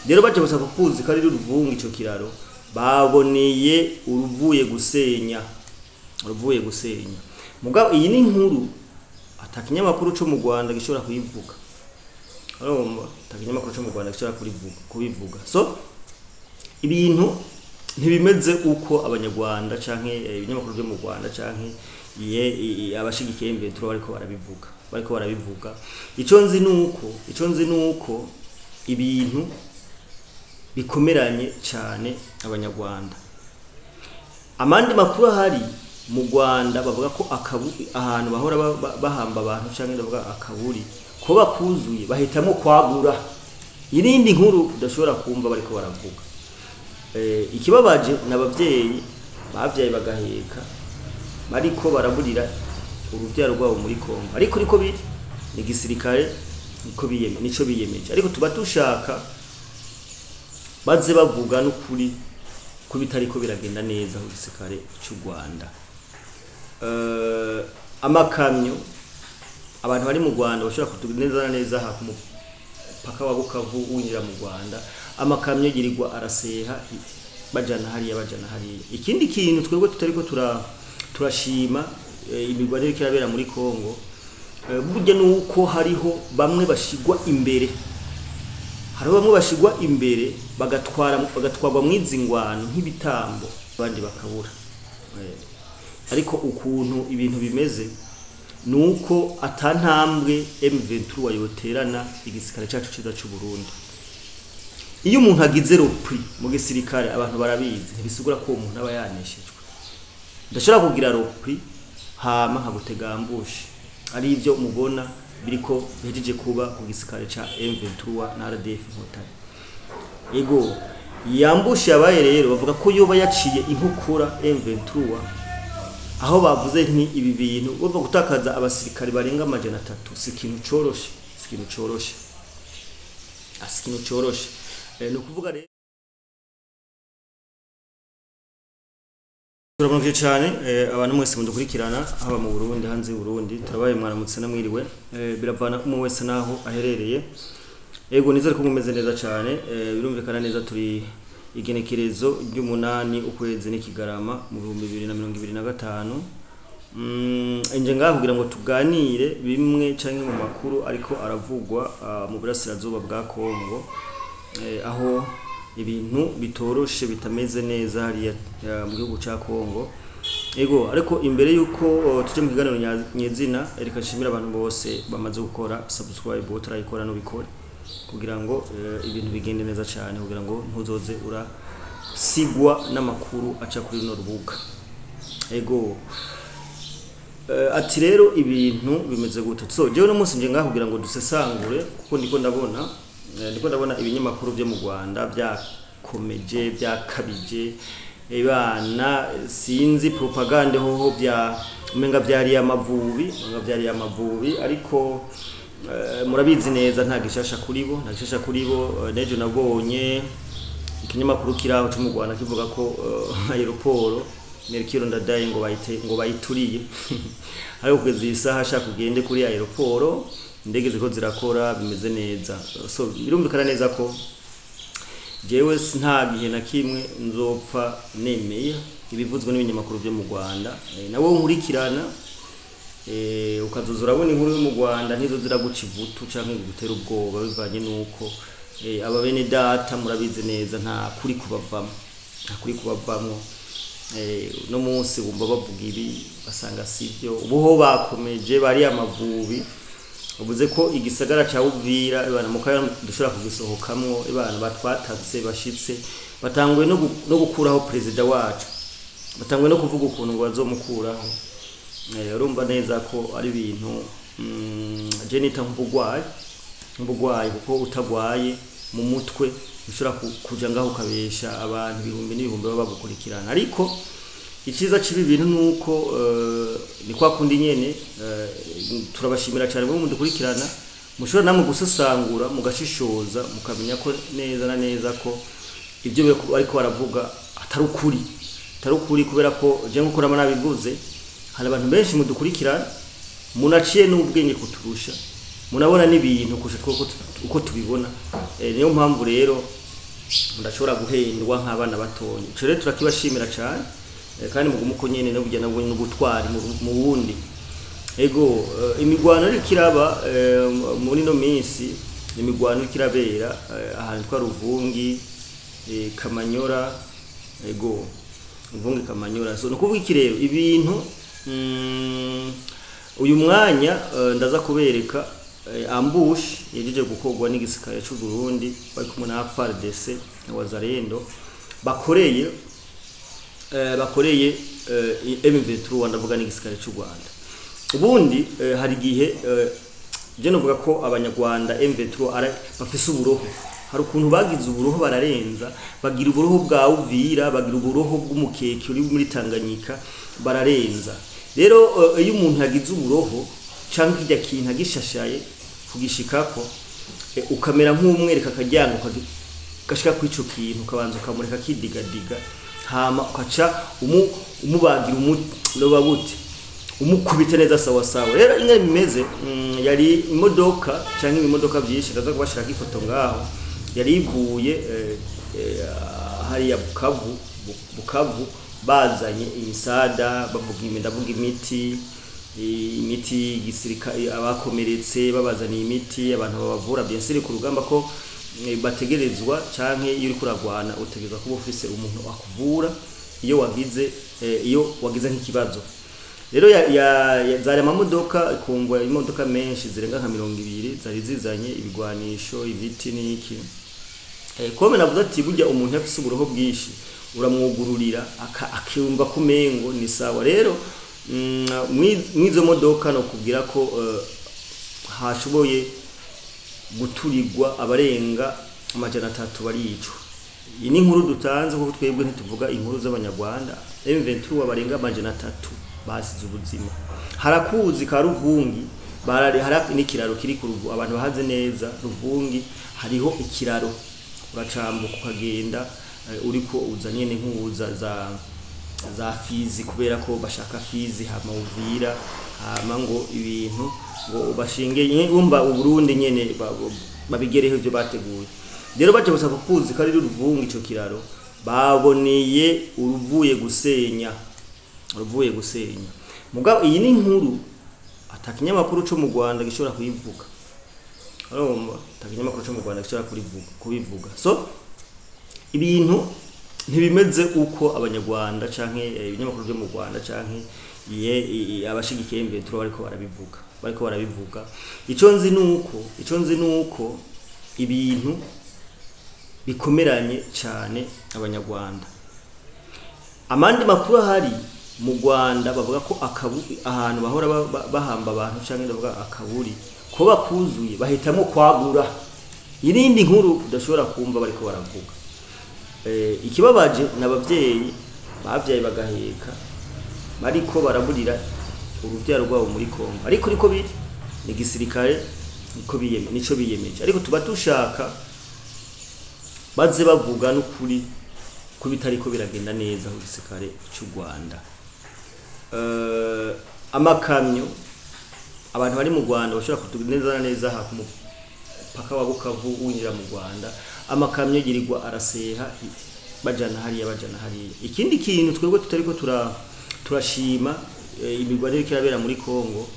Rero baje gusa kukuzi ko ari ruvunga ico kiraro, baboneye uruvuye gusenya, uruvuye gusenya. Mugabo iyi ni inkuru atakinyamakuru co mu Rwanda gishobora kuyivuga. Urumva, atakinyamakuru co mu Rwanda gishobora kubivuga. So ibintu ntibimeze uko abanyarwanda canke ibinyamakuru byo mu Rwanda canke abashigikiye M23 bariko barabivuga, bariko barabivuga. Ico nzi nuko ibintu bikomeranye cyane abanyarwanda. Amandi makuru ahari mu Rwanda bavuga ko ahantu bahora bahamba abantu, canke ndavuga akaburi ko bakuzuye, bahitamo kwagura. Irindi nkuru udashobora kumva bariko baravuga. Ikibabaje n'abavyeyi bavyaye bagaheka bariko baraburira uruvyaro rwabo muri Kongo, ariko riko biri ni gisirikare niko biyeme, nico biyemeje. Ariko tuba dushaka baze bavuga n'ukuri ko bitariko biragenda neza mu gisirikare cy'u Rwanda. Amakamyo, abantu bari mu Rwanda bashobora kutuneza neza aha ku mupaka wa Bukavu winjira mu Rwanda, amakamyo yirirwa araseha bajana hariya, bajana hariya. Ikindi kintu twebwe tutariko turashima imirwanire iriko irabera muri Kongo, burya nuko hariho bamwe bashigwa imbere, hariho bamwe bashigwa imbere bagatwarwa mwizi ngwano nk'ibitambo, abandi bakabura. Ariko ukuntu ibintu bimeze nuko atantambwe M23 yoterana igisirikare cyacu ciza cy'u Burundi. Iyo umuntu agize repli mu gisirikare, abantu barabizi, ntibisigura ko uwo muntu aba yaneshejwe. Ndashobora kugira repli hama nkagutega ambush, ari ivyo mubona biriko bihejeje kuba ku gisirikare ca M23 na RDF Inkotanyi. Ego, y'ambush yabaye rero bavuga ko yoba yaciye inkukura M23, aho bavuze nti ibi bintu bava gutakaza abasirikare barenga 300 si ikintu coroshe, si ikintu coroshe, si ikintu coroshe. Ni ukuvuga rero turabaramukije cyane abantu mwese mudukurikirana, haba mu Burundi, hanze y'u Burundi. Turabaye mwaramutse namwiriwe, biravana umwe wese naho aherereye. Ego, nizere ko mumeze neza cyane. Birumvikana neza turi igenekerezo ry'umunani ukwezi n'ikigarama mu 2025. Nje ngaho kugira ngo tuganire bimwe canke mu makuru ariko aravugwa mu burasirazuba bwa Kongo, aho ibintu bitoroshe, bitameze neza hariya mu gihugu ca Kongo. Ego, ariko imbere yuko tuje mu kiganiro nyezina, reka nshimire abantu bose bamaze gukora subscribe. Utarayikora nubikore kugira ngo ibintu bigende neza cyane, kugira ngo ntuzoze urasigwa n'amakuru aca kuri runo rubuga. Ego, ati rero ibintu bimeze gute? So jewe no munsi nje ngaho kugira ngo dusesangure, kuko ndiko ndabona ibinyamakuru byo mu Rwanda byakomeje, byakabije ibana, sinzi propagande hoho bya umenga byari amavubi, umenga byari amavubi. Ariko murabizi neza nta gishasha kuri bo, nta gishasha kuri bo. Nejo nabonye ikinyamakuru kiraho cyo mu Rwanda kivuga ko aéroport Melchior Ndadaye ngo bayite, ngo bayituriye. Ariko kugeza iyi saha ashaka ugende kuri aéroport, indege ziko zirakora, bimeze neza. So birumvikana neza ko jewe nta gihe na kimwe nzopfa nemeye ibivuzwe n'ibinyamakuru byo mu Rwanda. Nawe nkurikirana, ukazoza urabona inkuru yo mu Rwanda ntizo ziraguca ivutu canke gutera ubwoba, bivanye nuko aba bene data murabizi neza nta kuri kubavamo, nta kuri kubavamo. Uno munsi wumva bavuga ibi basanga sivyo. Ubuho bakomeje bari amavubi, uvuze ko igisagara ca Uvira ibana mu kaya dushobora kugisohokamwo, ibana batwatatse bashitse batanguye no gukuraho perezida wacu, batanguye no kuvuga ukuntu ngo bazomukuraho. Urumva neza ko ari ibintu je nita nk'ubugwayi, nk'ubugwayi, kuko utagwaye mu mutwe ushobora kuja ngaho ukabesha abantu ibihumbi n'ibihumbi baba bagukurikirana. Ariko icyiza cy'ibi bintu nuko ni kwa kundi nyene, turabashimira cyane mwe mudukurikirana, mushobora namwe gusesangura mugashishoza mukamenya ko neza na neza ko ibyo bariko baravuga atari ukuri, atari ukuri, kubera ko je nkuko nama nabivuze, hari abantu benshi mudukurikirana munaciye n'ubwenge kuturusha, munabona n'ibintu kurusha twe uko tubibona. Niyo mpamvu rero Mudashobora guhendwa nk'abana batonya. Ico rero turakibashimira cane, kandi mugume uko nyene, no nabwo n'ubutwari mu wundi. Ego, imigwano iriko iraba muri no minsi, imigwano iriko irabera ahantu twa Ruvungi, Kamanyora. Ego, Ruvungi, Kamanyora. So nukuvuga iki rero? Ibintu uyu mwanya ndaza kubereka ambush yajeje gukorwa n'igisirikare c'u Burundi bari kumwe na FARDC na Wazalendo, bakoreye M23, ndavuga n'igisirikare c'u Rwanda. Ubundi hari igihe je novuga ko abanyarwanda M23 bafise uburoho. Hari ukuntu bagize uburoho bararenza, bagira uburoho bwa Uvira, bagira uburoho bw'umukeke uri muri Tanganyika, bararenza. Rero iyo umuntu yagize uburoho canke kirya kintu agishashaye kugishikako, ukamera nk'umwereka akaryango gashika kuri ico kintu, ukabanza ukamureka akidigadiga, hama ukaca umubagira umuroba gute, umukubita neza sawa sawa. Rero ingene bimeze, yari imodoka canke ibimodoka vyinshi, ndaza kubashirako ifoto ngaho, yari ivuye hariya Bukavu, Bukavu, bazanye imisada, bavuga ndavuga imiti, imiti gisirikare, abakomeretse babazaniye imiti, abantu babavura, bien sûr, ku rugamba ko bategerezwa, canke iyo uriko uragwana utegerezwa kuba ufise umuntu akuvura iyo wagize nk'ikibazo. Rero zari amamodoka, kungwa imodoka menshi zirenga nka 20 zari zizanye ibigwanisho, imiti n'iki. Kome navuze ati burya umuntu afise uburoho bwinshi uramwugururira akiyumva ko umengo ni sawa. Rero mwizo modoka no kubwira ko hashoboye guturirwa abarenga 300 baricwa. Iyi ni inkuru dutanze kuko twebwe ntituvuga inkuru z'abanyarwanda. M23 barenga 300 basize ubuzima. Harakuzi ka Ruvungi, barari hari n'ikiraro kiri ku Ruvu, abantu bahaze neza Ruvungi, hariho ikiraro uracambuka ukagenda uriko uza nyene nk'uza za Fizi, kubera ko bashaka Fizi hama Uvira, hama ngo ibintu ngo bashinge umva Uburundi nyene babigereho ivyo bateguye. Rero baje gusa kukuzi kari Ruvungi, ico kiraro baboneye uruvuye gusenya, uruvuye gusenya. Mugabo iyi ni inkuru atakinyamakuru co mu Rwanda gishobora kuyivuga. Urumva, atakinyamakuru co mu Rwanda gishobora kubivuga. So ibintu ntibimeze uko abanyarwanda canke ibinyamakuru byo mu Rwanda canke abashigikiye M23 bariko barabivuga, bariko barabivuga. Ico nzi nuko ibintu bikomeranye cane abanyarwanda. Amandi makuru ahari mu Rwanda bavuga ko ahantu bahora bahamba abantu canke ndavuga akaburi ko bakuzuye, bahitamo kwagura. Irindi nkuru udashobora kumva bariko baravuga. Ikibabaje n'abavyeyi bavyaye bagaheka bariko baraburira uruvyaro rwabo muri Kongo, ariko niko biri, ni gisirikare niko biyeme, nico biyemeje. Ariko tuba dushaka baze bavuga n'ukuri ko bitariko biragenda neza mu gisirikare cy'u Rwanda. Amakamyo, abantu bari mu Rwanda bashobora kutugeneza neza ha ku mupaka wa Bukavu winjira mu Rwanda, amakamyo yirirwa araseha bajana hariya, bajana hariya. Ikindi kintu twebwe tutariko turashima imigwanire iriko irabera muri Kongo,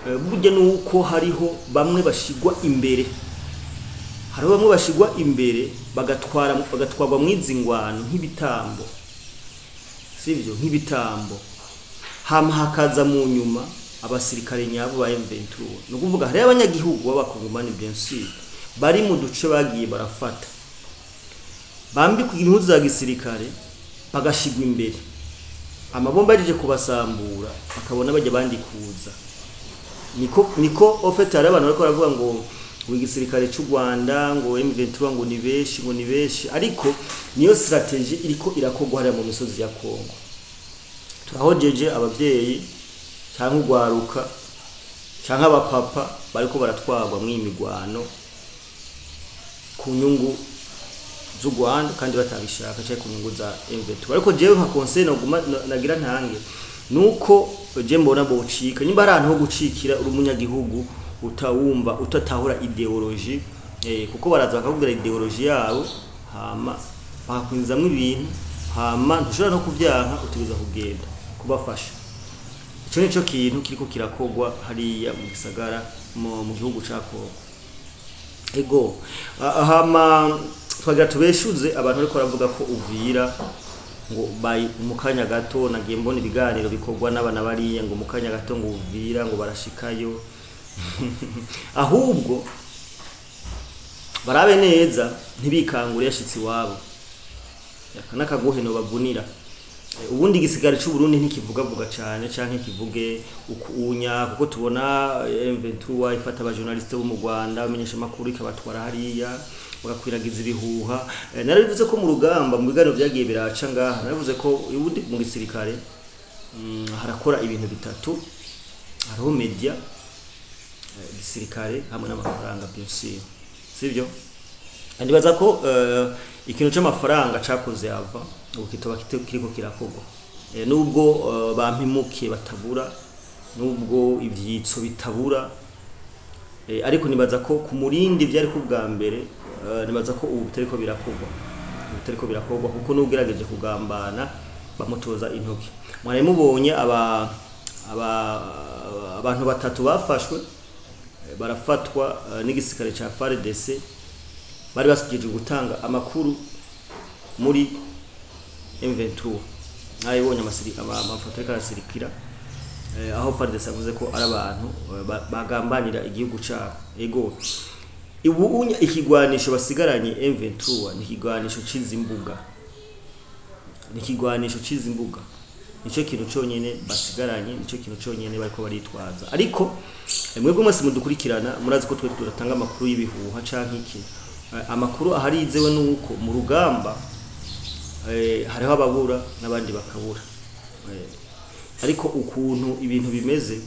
burya nuko hariho bamwe bashigwa imbere, hariho bamwe bashigwa imbere bagatwarwa mwizi ngwano nk'ibitambo, sivyo, nk'ibitambo, hama hakaza mu nyuma abasirikare nyabo ba M23. No kuvuga hari abanyagihugu b'abakongomani, bien sûr, bari mu duce bagiye barafata, bambikwa impuzu za gisirikare bagashigwa imbere, amabomba aje kubasambura bakabona bajya bandikuza. Niko ofete hari abantu bariko baravuga ngo igisirikare cy'u Rwanda ngo M23 ngo ni benshi, ngo ni benshi, ariko niyo strategie iriko irakorwa hariya mu misozi ya Kongo. Turahojeje abavyeyi canke ugwaruka canke abapapa bariko baratwarwa mw'imigwano ku nyungu z'u Rwanda kandi batabishaka, canke ku nyungu za M23. Ariko jewe nka conseil noguma nagira ntange nuko je mbona bocika, nimba ari ahantu ho gucikira uri umunyagihugu utawumva utatahura idéologie, kuko baraza bakakubwira idéologie yabo. Hama bakakwinjizamwo ibintu, hama ntushobora no kuvyanka, utegerezwa kugenda kubafasha. Ico nico kintu kiriko kirakogwa hariya mu gisagara, mu gihugu ca Kongo. Ego, hama twagira tubeshuze abantu bariko baravuga ko Uvira ngo bayi mu kanya gato. Nagiye mbona ibiganiro bikorwa n'abana bariya ngo mu kanya gato ngo Uvira ngo barashikayo. Ahubwo barabe neza, ntibikangure yashitse iwabo. Aka n'akagohe bavunira. Ubundi igisigara c'u Burundi ntikivugavuga cane canke kivuge ukunya, kuko tubona M23 ifata aba journaliste bo mu Rwanda, bamenyesha makuru, ikabatwara hariya bagakwiragiza ibihuha. Narabivuze ko mu rugamba, mu biganiro vyagiye biraca ngaha, narabivuze ko ubundi mu gisirikare harakora ibintu bitatu: hariho media, gisirikare hamwe n'amafaranga, bien sûr, sivyo? Ndibaza ko ikintu c'amafaranga cakoze ava ubu kitoba kiriko kirakorwa. Nubwo bampimuke batabura, nubwo ivyitso bitabura, ariko nibaza ko ku murindi vyari ku bwa mbere, nibaza ko ubu bitariko birakorwa, bitariko birakorwa, kuko n'ugerageje kugambana bamutoza intoki. Mwari mubonye aba abantu batatu bafashwe, barafatwa n'igisirikare ca FARDC, bari basigeje gutanga amakuru muri M23. Mwabibonye amafoto ariko arasirikira, aho FARDC yavuze ko ari abantu bagambanira igihugu cabo. Ego, ubu unya ikigwanisho basigaranye M23 ni ikigwanisho c'izimbuga, ni ikigwanisho c'izimbuga, nico kintu conyene basigaranye, nico kintu conyene bariko baritwaza. Ariko mwebwe mwese mudukurikirana murazi ko twe turatanga amakuru y'ibihuha canke iki. Amakuru aharizewe nuko mu rugamba hariho ababura n'abandi bakabura. Ariko ukuntu ibintu bimeze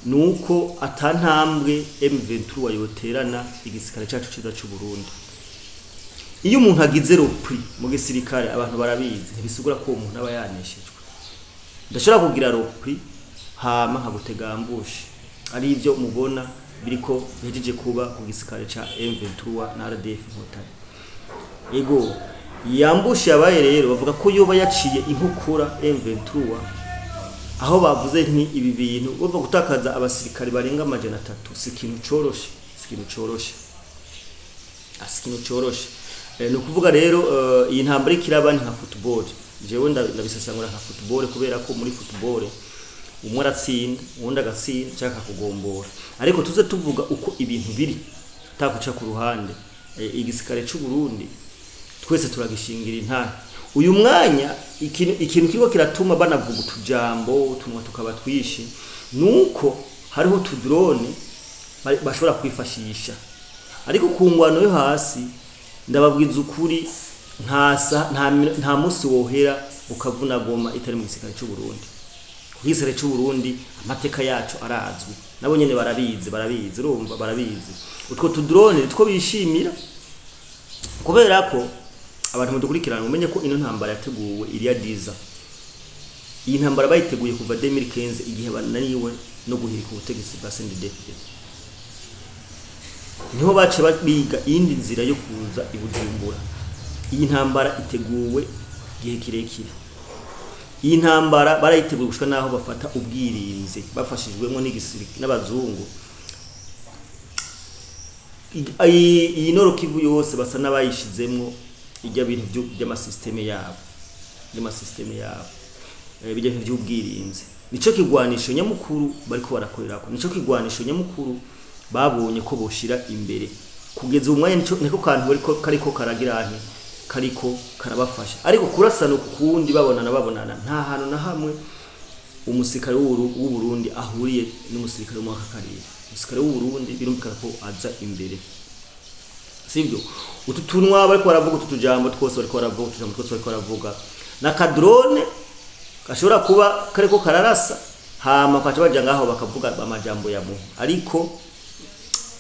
nuko atantambwe M23 yoterana igisirikare cacu ciza c'u Burundi. Iyo umuntu agize repli mu gisirikare, abantu barabizi, ntibisigura ko uwo muntu aba yaneshejwe. Ndashobora kugira repli hama nkagutegambushe, ari ivyo mubona biriko bihejeje kuba ku gisirikare ca M23 na RDF Inkotanyi. Ego, yambushe yabaye rero bavuga ko yoba yaciye inkukura M23, aho bavuze nti ibi bintu bava gutakaza abasirikare barenga 300 si ikintu coroshe, si ikintu coroshe, si ikintu coroshe. Ni ukuvuga rero iyi ntambara ikiraba ni nka football. Jewe ndabisesangura nka football, kubera ko muri football umwe aratsinda, uwundi agatsinda cyangwa akakugombora. Ariko tuze tuvuga uko ibintu biri takuca ku ruhande. Igisirikare c'u Burundi twese turagishingira intare. Uyu mwanya ikintu kiriko kiratuma banavuga utujambo, utunwa tukaba twishi, nuko hariho utudrone bashobora kwifashisha. Ariko ku ngwano yo hasi, ndababwiza ukuri, nta musi wohera ukavuna Goma itari mu gisirikare c'u Burundi. Ku gisirikare c'u Burundi amateka yacu arazwi, nabo nyene barabizi, barabizi, urumva barabizi. Utwo tudrone two bishimira, kubera ko abantu mudukurikirana mumenye ko ino ntambara yateguwe iriya diza. Iyi ntambara bayiteguye kuva 2015, igihe bananiwe no guhirika ubutegetsi bwa CNDD-FDD. Niho bace biga iyindi nzira yo kuza i Bujumbura. Iyi ntambara iteguwe igihe kirekire. Iyi ntambara barayiteguye gushika naho bafata ubwirinzi bafashijwemo n'igisirikare n'abazungu. Iyi Nord Kivu yose basa n'abayishizemwo ijya bintu by'amasysteme yabo, by'amasysteme yabo, bijya bintu by'ubwirinzi. Nico kigwanisho nyamukuru bariko barakorerako, nico kigwanisho nyamukuru babonye ko boshira imbere kugeza ubu mwanya. Nico niko kantu bariko kariko karagira nti kariko karabafasha. Ariko kurasana ukundi babonana babonana, nta hantu na hamwe umusirikare w'u Burundi ahuriye n'umusirikare wo mu aka karere. Umusirikare w'u Burundi birumvikana ko aza imbere, sibyo? Utu tunwa bariko baravuga, utu tujambo twose bariko baravuga, utujambo twose bariko baravuga, na kadrone gashobora kuba kariko kararasa, hama kaca baja ngaho bakavuga amajambo ya muntu. Ariko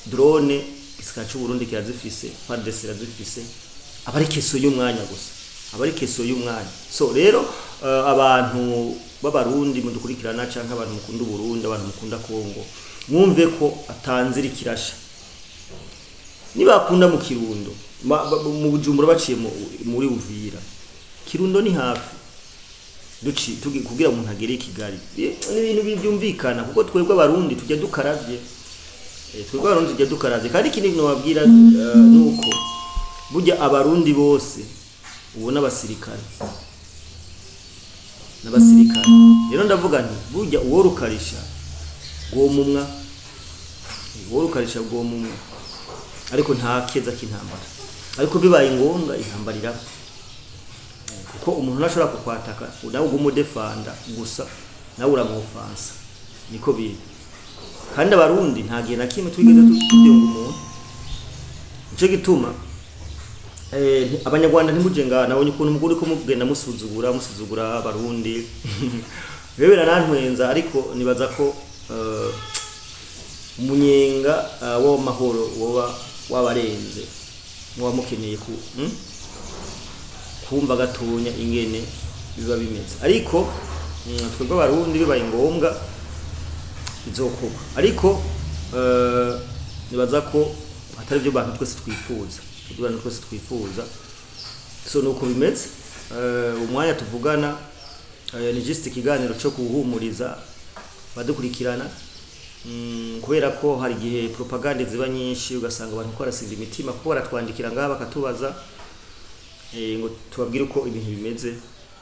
drone igisirikare c'u Burundi kirazifise, FARDC irazifise, aba ari question y'umwanya gusa, aba ari question y'umwanya. So rero abantu b'abarundi mudukurikirana canke abantu mukunda Burundi, abantu mukunda Kongo, mwumve ko atanzira ikirasha. Nibakunda mu Kirundo Mu Bujumbura baciye muri Uvira, Kirundo ni hafi duci tugi kugira umuntu agere i Kigali. Ni ibintu byumvikana, kuko twebwe Abarundi tujya dukaravye. Twebwe Abarundi tujya dukaravye. Kandi ikindi nobabwira nuko burya Abarundi bose ubona abasirikare n'abasirikare. Rero ndavuga nti burya uwo rukarisha bwomumwa, uwo rukarisha bwomumwa, ariko nta keza k'intambara. Ariko bibaye ngombwa intambara iraba, kuko umuntu ntashobora kukwataka nawe ugumudefanda gusa, nawe uramufansa, niko biri. Kandi Abarundi nta gihe na kimwe twigeze tubyunga umuntu. Nico gituma Abanyarwanda ntimuje nga nabonye ukuntu muguri ko mugenda musuzugura Abarundi. Wewe biranantwenza, ariko nibaza ko umunyenga w'amahoro woba wabarenze, muba mukeneye ku kumva gatonya ingene biba bimeze. Ariko twebwe Abarundi bibaye ngombwa bizokorwa, ariko nibaza ko atari byo bantu twese twifuza, ibyo bantu twese twifuza. So nuko bimeze. Umwanya tuvugana ni just ikiganiro cyo kuhumuriza badukurikirana, kubera ko hari igihe propaganda ziba nyinshi, ugasanga abantu ko barasiga imitima, kuko baratwandikira ngaha bakatubaza ngo tubabwire uko ibintu bimeze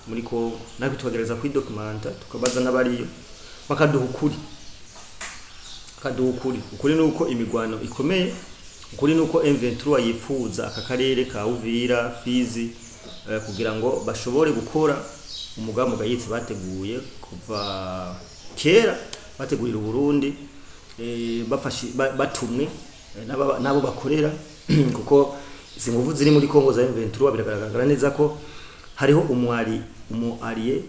muri Kongo. Natwe tukagerageza kwidocumenta, tukabaza n'abariyo, bakaduha ukuri, bakaduha ukuri. Ukuri ni uko imigwano ikomeye, ukuri ni uko M23 yifuza aka karere ka Uvira, Fizi, kugira ngo bashobore gukora umugambi ugayitse bateguye kuva kera, bategurira Uburundi, batumwe n'abo bakorera, kuko izi nguvu ziri muri Kongo za M23 biragaragara neza ko hariho umwari, umu allié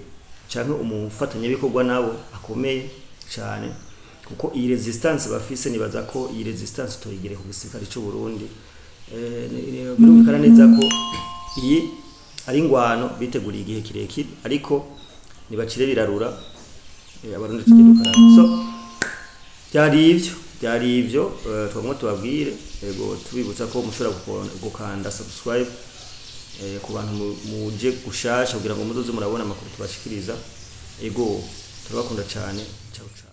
canke umufatanyabikorwa nabo akomeye cyane, kuko iyi resistance bafise, nibaza ko iyi resistance toyigere ku gisirikare cy'u Burundi. Birumvikana neza ko iyi ari ingwano biteguriye igihe kirekire, ariko nibacire birarura. Abarundi tujye dukaraba. So byari ivyo twagomba tubabwire. Yego, tubibutsa ko mushobora gukanda subscribe ku bantu muje gushasha, kugira ngo muzoze murabona amakuru tubashikiriza. Ego, turabakunda cyane. Ciao ciao.